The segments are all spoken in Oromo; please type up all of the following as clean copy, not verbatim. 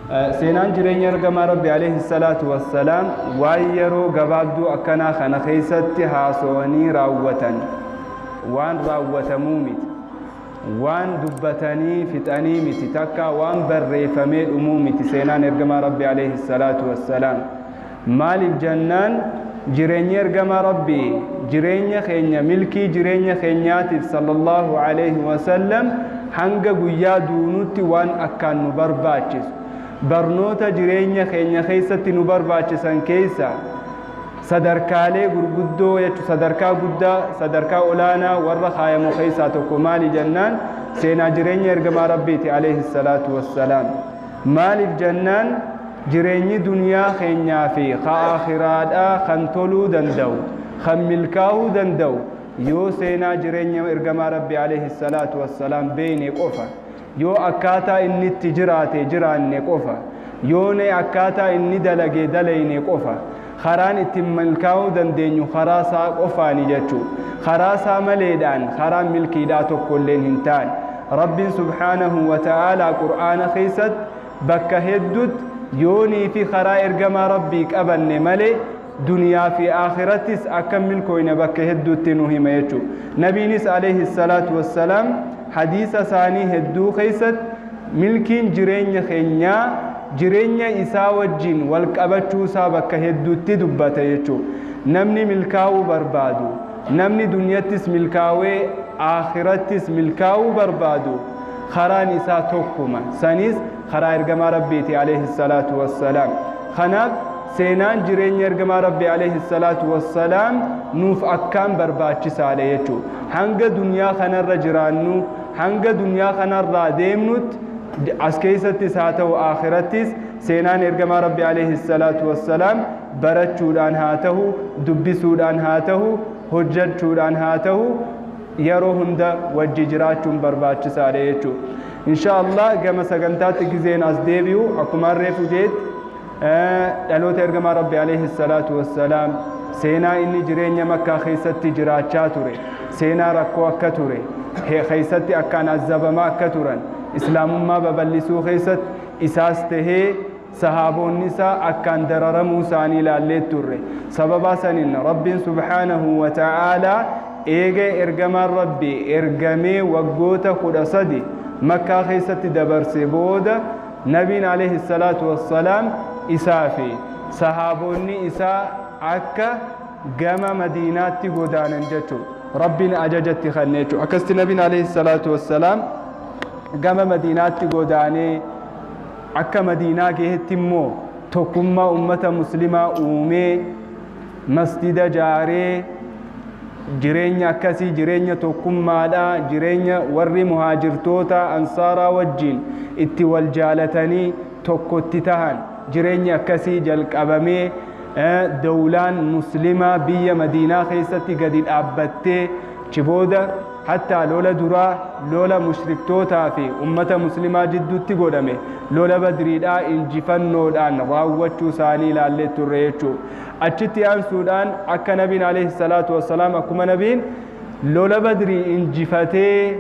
Seenaan jireenya ergamaa Rabbi alayhi salaatu wassalaam waan yeroo gabaabduu akkanaa kana keessatti haasawanii raawwatan waan raawwatamuu miti, waan dubbatanii fixanii miti, takka waan barreeffamee dhumuu miti seenaan ergamaa Rabbi alayhi salaatu wassalaam. Maaliif jennaan jireenya ergamaa Rabbi jireenya keenya milkii jireenya keenyaatiif sallallahu alayhi wasallam hanga guyyaa duunutti waan akkaan nu barbaachisu, barnoota jireenya keenya keessatti nu barbaachisan keessa sadarkaalee gurguddoo jechuun sadarkaa guddaa sadarkaa olaanaa warra kaayamu keessaa tokko maali jennaan seenaa jireenya ergamaa Rabbiiti alayhi salaatu wassalaam. Maaliif jennaan jireenyi duniyaa keenyaa fi aakhiraadhaa kan toluu danda'u kan milkaa'uu danda'u yoo seenaa jireenya ergamaa Rabbi alayhi salaatu wassalaam beekne qofa, yoo akkaataa inni itti jiraate jiraanne qofa, yoo ne akkaataa inni dalage dalayne qofa, karaan ittiin milkaa'uu dandeenyu karaa isaa qofaani jechuudha. Karaa isaa maleedhaan karaan milkiidhaa tokkolleen hin taane. Rabbiin subhaanahu wa ta'aalaa Qur'aana keessatti bakka hedduutti yoonii fi karaa ergamaa Rabbii qabanne malee duniyaa fi aakhirattis akka milkooyne bakka hedduutti nu hima jechuudha. Nabiinis alayhi salaatu wassalaam hadiisa isaanii hedduu keessatti milkiin jireenya keenyaa jireenya isaa wajjin wal qabachuu isaa bakka hedduutti dubbata jechuudha. Namni milkaa'uu barbaadu, namni duniyattis milkaa'ee aakhirattis milkaa'uu barbaadu karaan isaa tokkuma, sanis karaa ergamaa Rabbiiti alayhi salaatu wassalaam. Kanaaf seenaan jireenya ergamaa Rabbi alayhi salaatu wassalaam nuuf akkaan barbaachisaadha jechuudha. Hanga duniyaa kanarra jiraannu, hanga duniyaa kanarraa deemnutti as keessattis haa ta'u aakhirattis seenaan ergamaa Rabbi alayhi salaatu wassalaam barachuudhaan haa ta'u, dubbisuudhaan haa ta'u, hojjechuudhaan haa ta'u, yeroo hunda wajji jiraachuun barbaachisaadha jechuudha. Insha Allah gama sagantaatti gizeen as deebi'u akkuma reefu jeetti dhaloota ergamaa Rabbi alayhi salaatu wassalaam seenaa inni jireenya Makkaa keessatti jiraachaa ture, seenaa rakkoo akka ture, keessatti akkaan azabamaa akka turan, islaamummaa babal'isuu keessatti isaas tahee sahaabonni isaa akkaan dararamuu isaanii ilaallee turre. Sababa saniin Rabbiin subhaanahu wa ta'aalaa eega ergamaan Rabbi ergamee waggoota 13 Makkaa keessatti dabarse booda nabiin alayhi salaatu wassalaam isaa fi sahaabonni isaa akka gama Madiinaatti godaanan jechuudha. Rabbiin ajajatti kenne jechuudha. Akkasitti nabiin alayhi salaatu wassalaam gama Madiinaatti godaanee akka Madiinaa gahetti immoo tokkummaa ummata muslimaa uumee masjida jaaree jireenya akkasii jireenya tokkummaadhaa jireenya warri muhaajirtoota ansaaraa wajjin itti wal jaalatanii tokkotti tahan jireenya akkasii jalqabamee dawlaan muslimaa biyya Madiinaa keessatti gadi dhaabbattee chibooda hattaa lola duraa lola mushriktootaa fi ummata muslimaa jidduutti godhame lola badriidhaa injifannoodhaan raawwachuu isaanii ilaallee turre jechuudha. Achitti aansuudhaan akka nabiin alayhi salaatu wassalaam akkuma nabiin lola badrii injifatee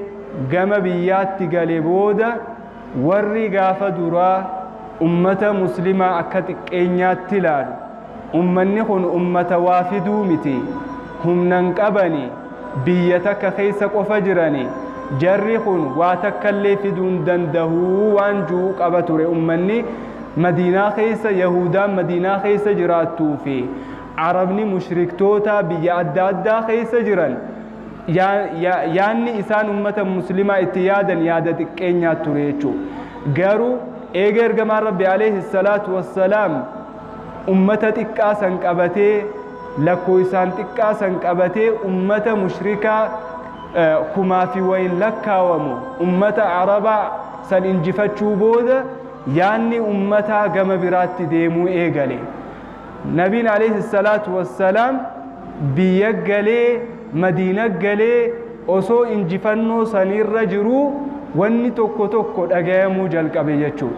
gama biyyaatti gale booda warri gaafa duraa ummata muslimaa akka xiqqeenyaatti ilaalu, ummanni kun ummata waa fiduu miti, humnan qabani, biyya takka keessa qofa jirani, jarri kun waa takkallee fiduu hin danda'uu waan jiru qaba ture. Ummanni Madiinaa keessa, Yahudaan Madiinaa keessa jiraattuu fi Arabni mushriktoota biyya adda addaa keessa jiran yaanni isaan ummata muslimaa itti yaadan yaada xiqqeenyaa ture jechuudha. Garuu eega ergamaan Rabbi alayhi salaatu wassalaam ummata xiqqaa san qabatee lakkoo isaan xiqqaa san qabatee ummata mushrikaa kumaa fi wayin lakkaawamu ummata Arabaa san injifachuu booda yaanni ummataa gama biraatti deemuu eegale. Nabiin alayhi salaatu wassalaam biyya galee Madiina galee osoo injifannoo sanirra jiruu wanni tokko tokko dhagayamuu jalqabe jechuudha.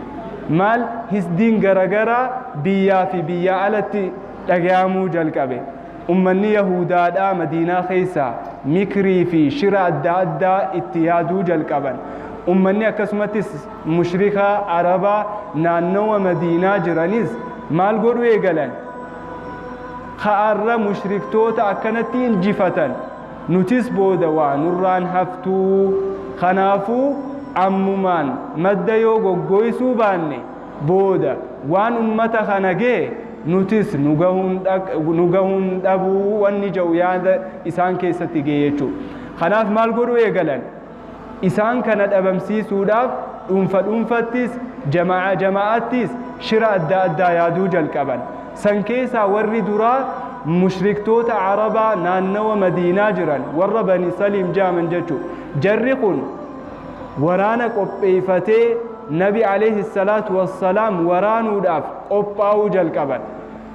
Maal hisdiin garagaraa biyyaa fi biyya alatti dhagayamuu jalqabe. Ummanni Yahudaadhaa Madiinaa keessaa mikrii fi shira adda addaa itti yaaduu jalqaban. Ummanni akkasumattis mushrikaa Arabaa naannawa Madiinaa jiranis maal godhu eegalan? Ka'arra mushriktoota akkanatti injifatan, nutis booda waa nurraan haftuu, kanaafuu ammumaan madda yoo goggoysuu baanne booda waan ummata kana ga'e nutis nu gahuun dhabuu wanni jedhu yaada isaan keessatti ga'e jechuudha. Kanaaf maal godhu eegalan? Isaan kana dhabamsiisuudhaaf dhuunfa dhuunfattis jama'a jama'attis shira adda addaa yaaduu jalqaban. San keessaa warri duraa mushriktoota Arabaa naannawa Madiinaa jiran warra Bani Saliim jaaman jechuudha. Jarri kun waraana qopheeffatee Nabi alayhi salaatu wassalaam waraanuudhaaf qophaa'uu jalqaban.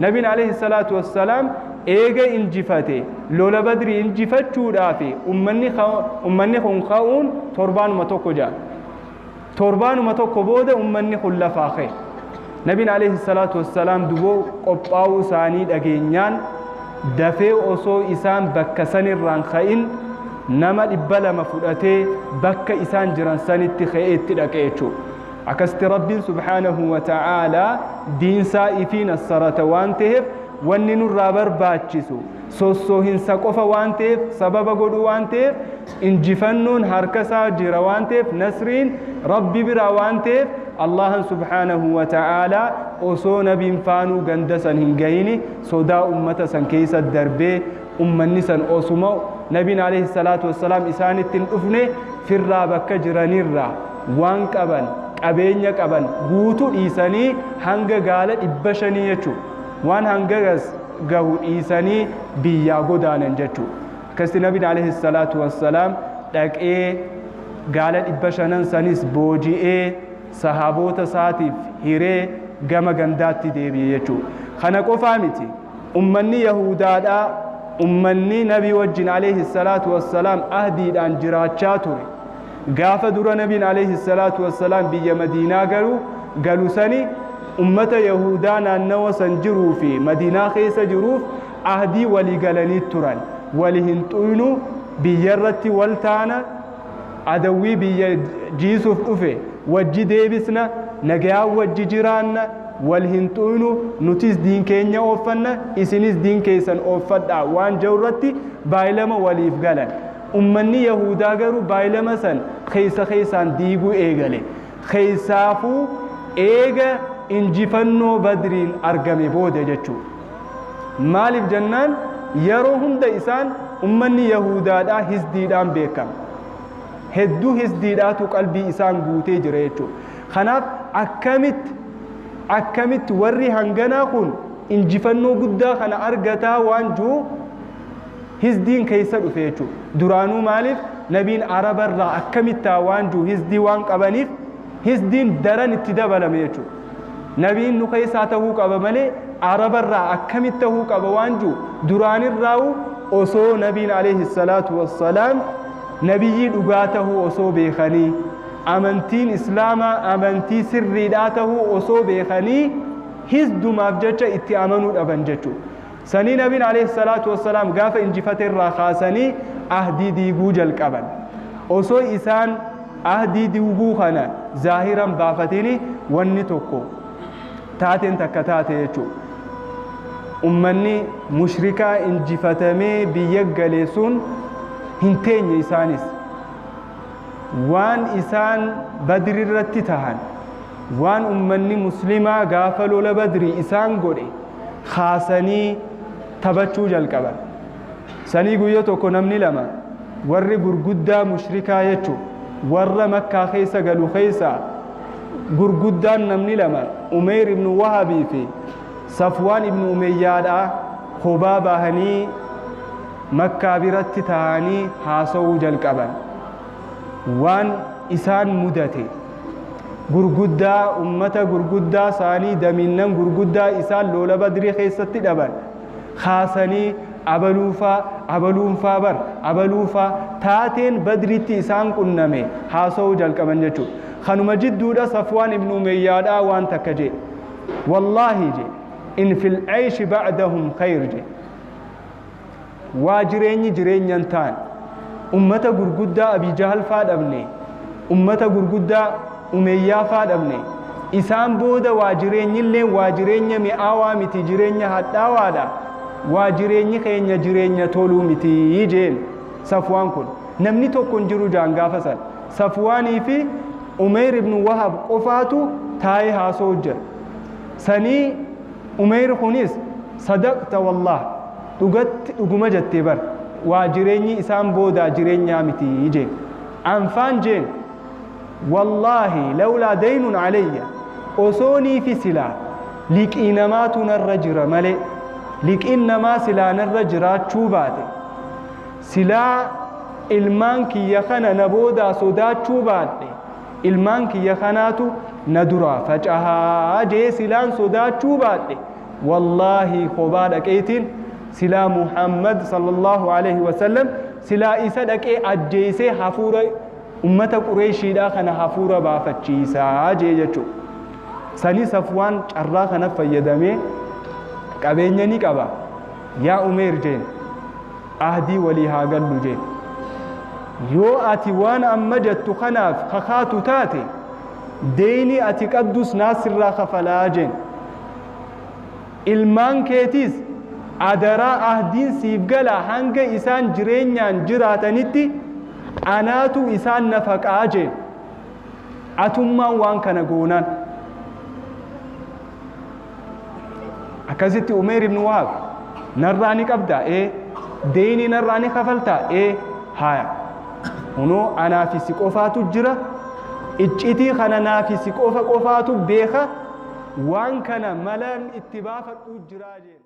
Nabiin alayhi salaatu wassalaam eega injifate lola Badrii injifachuudhaaf ummanni kun ka'uun torbaanuma tokko ja'a. Torbaanuma tokko booda ummanni kun lafaa ka'e. Nabiin alayhi salaatu wassalaam duboo qophaa'uu isaanii dhageenyaan dafee osoo isaan bakka sanirraan ka'in nama 200 fudhatee bakka isaan jiran sanitti ka'ee itti dhaqe jechuudha. Akkasitti Rabbiin subhaanahu wa ta'aalaa diinsaa ifii nassarata waan ta'eef wanni nurraa barbaachisu sossoohinsa qofa waan ta'eef sababa godhu waan ta'eef injifannoon harka isaa jira waan ta'eef nasriin Rabbi biraa waan ta'eef Allahan subhaanahu wa ta'aalaa osoo nabiin faanuu ganda san hin gahini sodaa ummata san keessa darbee ummanni san osuma nabiin alayhi salaatu wassalaam isaanitti hin dhufne firraa bakka jiranirraa waan qaban qabeenya qaban guutuu dhiisanii hanga gaala 500 jechuudha. Waan hanga gahu dhiisanii biyyaa godaanan jechuudha. Akkasitti nabiin alayhi salaatu wassalaam dhaqee gaala 500 sanis booji'ee sahaboota isaatiif hiree gama gandaatti deebi'e jechuudha. Kana qofaa miti, ummanni Yahudaadhaa ummanni nabii wajjin alayhi salaatu wassalaam ahdiidhaan jiraachaa ture. Gaafa dura nabiin alayhi salaatu wassalaam biyya Madiinaa galu sani ummata Yahudaa naannawa san jiruu fi Madiinaa keessa jiruuf ahdii walii galanii turan. Wali hin xuynu, biyyarratti wal taana, adawwii biyya jiisuuf dhufe wajji deebisna, nagayaa wajji jiraanna, wal hin xuynu, nutis diin keenya ooffanna, isinis diin keessan ooffadhaa waan jiru irratti baay'ilama waliif galan. Ummanni Yahudaa garuu baay'ilama san keessa keessaan diiguu eegale. Keessaafuu eega injifannoo Badriin argame booda jechuudha. Maaliif jennaan yeroo hunda isaan ummanni Yahudaadhaa hisdiidhaan beekama. Hedduu hisdiidhaatu qalbii isaan guutee jira jechuudha. Kanaaf akkamitti warri hanganaa kun injifannoo guddaa kana argataa waan jiru hisdiin keessa dhufe jechuudha. Duraanuu maaliif nabiin Arabarraa akkamittaa waan jiru hisdii waan qabaniif hisdiin daran itti dabalame jechuudha. Nabiin nu keessaa ta'uu qaba malee Arabarraa akkamitti ta'uu qaba waan jiru duraanirraa'u osoo nabiin alayhi salaatu wassalaam nabiyyii dhugaa ta'uu osoo beekanii amantiin Islaamaa amantii sirriidhaa ta'uu osoo beekanii hisdumaaf jecha itti amanuu dhaban jechuudha. Sanii nabiin alayhi salaatu wassalaam gaafa injifate irraa kaasanii ahdii diiguu jalqaban. Osoo isaan ahdii diiguu kana zaahiran baafatini wanni tokko taateen takka taate jechuudha. Ummanni mushrikaa injifatamee biyya gale sun hin teenye isaanis. Waan isaan Badri irratti tahan, waan ummanni muslimaa gaafa lola Badrii isaan godhe kaasanii taphachuu jalqaban. Sanii guyyaa tokko namni lama warri gurguddaa mushrikaa jechuudha warra Makkaa keessa galu keessa gurguddaan namni lama Umeyr ibn Wahabii fi Safwaan ibn Umeyyaadhaa kophaa bahanii Makkaa biratti taa'anii haasa'uu jalqaban. Waan isaan mudate gurguddaa ummata gurguddaa isaanii damiinnan gurguddaa isaan lola Badrii keessatti dhaban kaasanii abaluufaa abaluunfaa bar abaluufaa taateen Badriitti isaan qunname haasa'uu jalqaban jechuudha. Kanuma jidduudha Safwaan ibn Umeyyaadhaa waan takka jedhe. Wallaahi jedhe in fil ayshi ba'dahum khayr jedhe. Waa jireenyi jireenyan ta'an ummata gurguddaa Abii Jahal faa dhabne Ummata gurguddaa Umeyyaa faa dhabne. Isaan booda waa jireenyillee waa jireenya mi'aawaa miti, jireenya hadhaawaadha. Waa jireenyi keenya jireenya toluu miti jeen Safwaan kun. Namni tokko hin jiru jaan gaafa san. Safwaanii fi Umeyr ibn Wahab qofaatu taa'ee haasa'u jira. Sanii Umeyr kunis sadaqta wallah, dhugatti dhuguma jettee bar, waa jireenyi isaan boodaa jireenyaa miti jeen. Anfaan jeen wallaahi lawlaa daynun alayya, osoonii fi silaa liqii namaatu narra jira malee, liqiin namaa silaa narra jiraachuu baate, silaa ilmaan kiyya kana na boodaa sodaachuu baadhe, ilmaan kiyya kanaatu na duraa facahaa jee silaan sodaachuu baadhe, wallaahi kophaa dhaqeetiin silaa Muhammad sallallahu alaihi wasallam silaa isa dhaqee ajjeesee hafuura ummata Qureeshiidhaa kana hafuura baafachiisaa jee jechuudha. Sani Safwaan carraa kana fayyadamee qabeenya ni qaba. Yaa Umeyr jeen ahdii walii haa gallu jeen. Yoo ati waan amma jettu kanaaf kakaatu taate deeyni ati qabdus naasirraa kafalaa jeen. Ilmaan keetiis adaraa ahdiin siif gala hanga isaan jireenyaan jiraatanitti anaatu isaan nafaqaa jeen. Atummaan waan kana goonaan. Akkasitti Umeyr ibn Wahab narraa ni qabdaa? Ee. Deeyni narraa ni kafaltaa? Ee. Haya. Kunoo anaa fi si qofaatu jira. Iccitii kana naa fi si qofa qofaatu beeka. Waan kana malaan itti baafadhuu jiraa jeen.